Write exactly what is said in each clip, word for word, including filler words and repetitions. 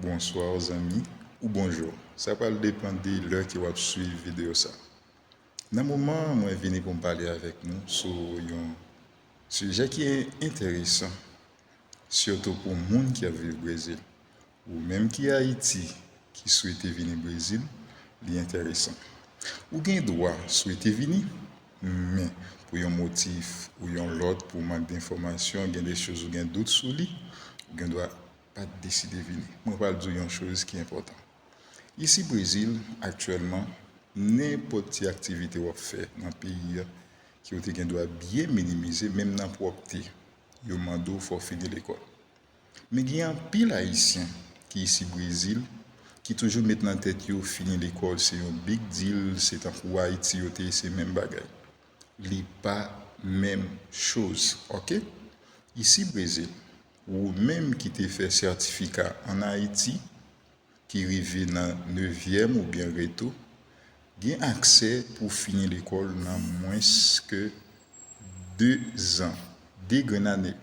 Bonswa zanmi, ou bonjou. Sa pral depann de lè ke w ap swiv videyo sa. Nan moman an, mwen vini pou m pale avèk nou sou yon sijè ki enteresan, sitou pou moun ki ap viv Brezil. Ou menm ki Ayiti, ki swete vini Brezil, li enteresan. Ou gen dwa swete vini, men pou yon motif ou yon lòt, pou mank de enfòmasyon, gen de choz ou gen dout sou li, ou gen dwa pa t deside vini. Mwen pral di w yon choz ki enpòtan. Isi Brezil, aktyèlman, nenpòt ti aktivite w ap fè nan peyi a, ke w te gen dwa byen minimize, menm nan pwòpte, yo mande w fò w fini lekòl. Men gen anpil Ayisyen ki isi Brezil, ki toujou met nan tèt yo fini lekòl se yon big deal, se tankou Ayiti yo te ye, se menm bagay. Li pa menm choz, oke? Isi Brezil, ou menm ki te fè sètifika ann Ayiti, ki rive nan nevyèm oubyen reto, gen aksè pou fini lekòl nan mwens ke de zan, de grenn ane.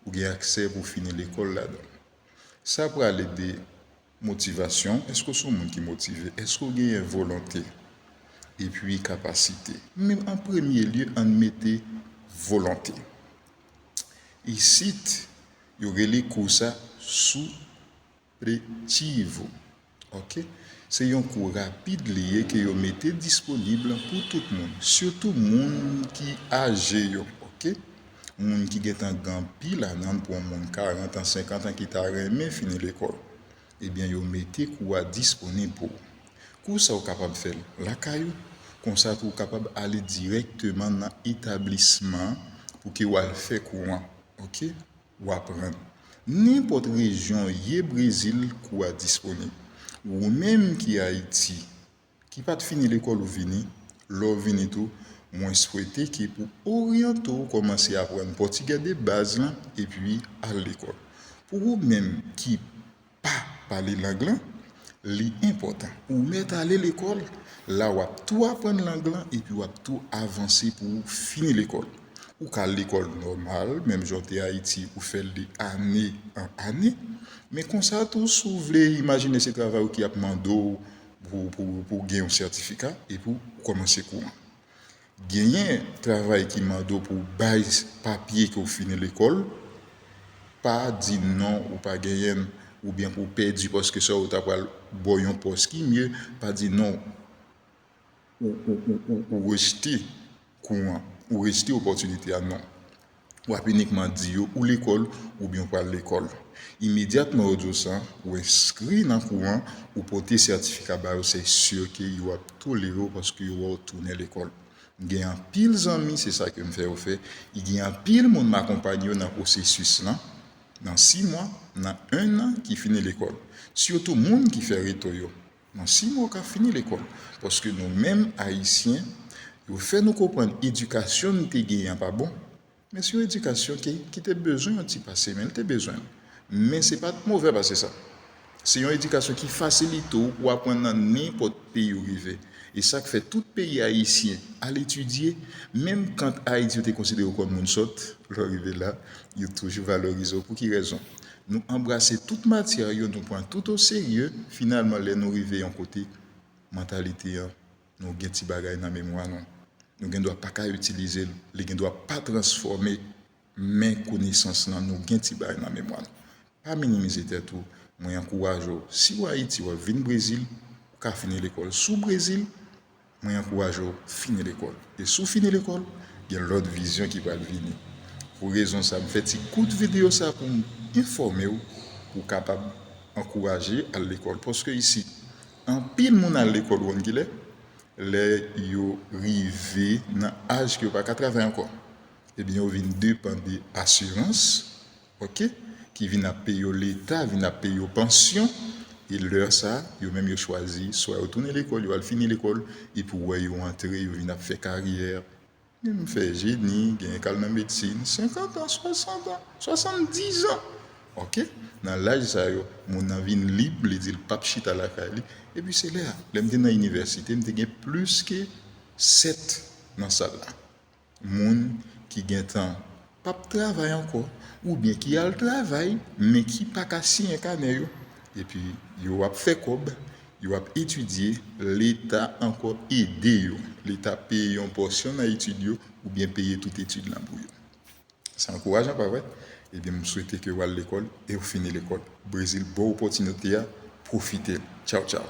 Ou gen aksè pou fini lekòl ladan. Sa prale de motivasyon. Èske w se yon moun ki motive? Èske w genyen volonte? Epi kapasite. Men an premye lye, ann mete volonte. Isit, yo rele kou sa supletivo. Oke? Se yon kou rapid li ye ke yo mete disponib pou tout moun, sitou moun ki aje yo. Oke? Moun ki gentan gen anpil ane, pou yon moun karant an, senkant an ki ta renmen fini lekòl. Ebyen, yo mete kou a disponib pou ou. Kou sa ou kapab fè l lakay ou, konsa tou ou kapab ale dirèkteman nan etablisman pou ke w al fè kou an. Oke? W aprann. Nenpòt rejyon w ye Brezil, kou a disponib. Ou menm ki Ayiti, ki pa t fini lekòl ou vini, lè w vini tou, mwen swete ke pou oryante w kòmanse aprann pòtigè de baz lan epi al lekòl. Pou ou menm ki pa pale lang lan, li enpòtan. Ou mèt ale lekòl, la w ap tou aprann lang lan epi w ap tou avanse pou w fini lekòl. Ou ka al lekòl nòmal, menm jan w te Ayiti, ou fè l de ane an ane. Men konsa tou, si w vle, imajine se travay ou ki ap mande w pou, pou, pou w gen yon sètifika epi w kòmanse kou an. Genyen travay ki mande w pou w bay papye ke w fini lekòl, pa di non ou pa genyen l, oubyen pou w pèdi pòs ke sa yo ta pral ba w yon pòs ki mye, pa di non ou, ou, ou, ou, ou rejte kou an, ou rejte opòtinite a, non. W ap inikman di yo ou lekòl oubyen w pral lekòl. Imedyatman yo di w sa, ou enskri nan kou an, ou pote sètifika ba yo, se si ke yo ap tolere w paske yo wè w tounen lekòl. M gen anpil zanmi, se sa ke m fè yo fè. I gen anpil moun m akonpaye yo nan pwosesis lan, nan sis mwa, nan en an ki fini lekòl. Sitou moun ki fè reto yo. Nan sis mwa w ka fini lekòl. Paske nou menm Ayisyen, yo fè nou konprann edikasyon n te genyen an pa bon. Men se yon edikasyon ki, ki te bezwen yon ti pase, men l te bezwen l. Men se pa t move pase sa. Se yon edikasyon ki fasilite w pou w aprann nan nenpòt peyi w rive. E sa k fè tout peyi ayisyen al etidye, menm kan Ayiti yo te konsidere w kòm moun sòt, lè w rive la, yo toujou valorize w. Pou ki rezon? Nou anbrase tout matyè yo, nou pran tout oserye, finalman, lè nou rive yon kote, mantalite an, nou gen ti bagay nan memwa nou. Nou gen dwa pa ka itilize l, li gen dwa pa transfòme, men konesans lan, nou gen ti bagay nan memwa nou. Pa minimize tèt ou, mwen ankouraje w. Si w Ayiti, w ap vin Brezil, ou ka fini lekòl. Si w Brezil, mwen ankouraje w fini lekòl. E si w fini lekòl, gen lòt vizyon ki pral vini. Pou rezon sa, m fè ti kout videyo sa pou m enfòme w, pou w kapab ankouraje al lekòl. Paske isi, anpil moun al lekòl, ou konn kilè? Lè yo rive nan aj ke yo pa ka travay ankò. Ebyen, yo vin depann de asirans, oke, ki vin ap peye yo, Leta vin ap peye yo pansyon, e lè sa, yo menm yo chwazi, swa yo tounen lekòl, yo al fini lekòl, epi w wè yo antre, yo vin ap fè karyè. Menm fè jeni, genyen k al nan medsin, senkant an, swasant an, swasanndiz an. Oke? Nan laj sa yo, moun nan vin lib, li di l p ap chita lakay li. Epi se lè a, lè m te nan inivèsite, m te gen plis ke sèt nan sal la. Moun ki gentan p ap travay ankò, oubyen ki al travay, men ki pa ka siyen kanè yo. Epi yo ap fè kòb, yo ap etidye, Leta ankò ede yo. Leta peye yon pòsyon nan etid yo oubyen peye tout etid lan pou yo. Sa ankourajan, pa vre? Ebyen, m swete ke w al lekòl e w fini lekòl. Brezil ba w opòtinite a, pwofite l. Tchaw, tchaw.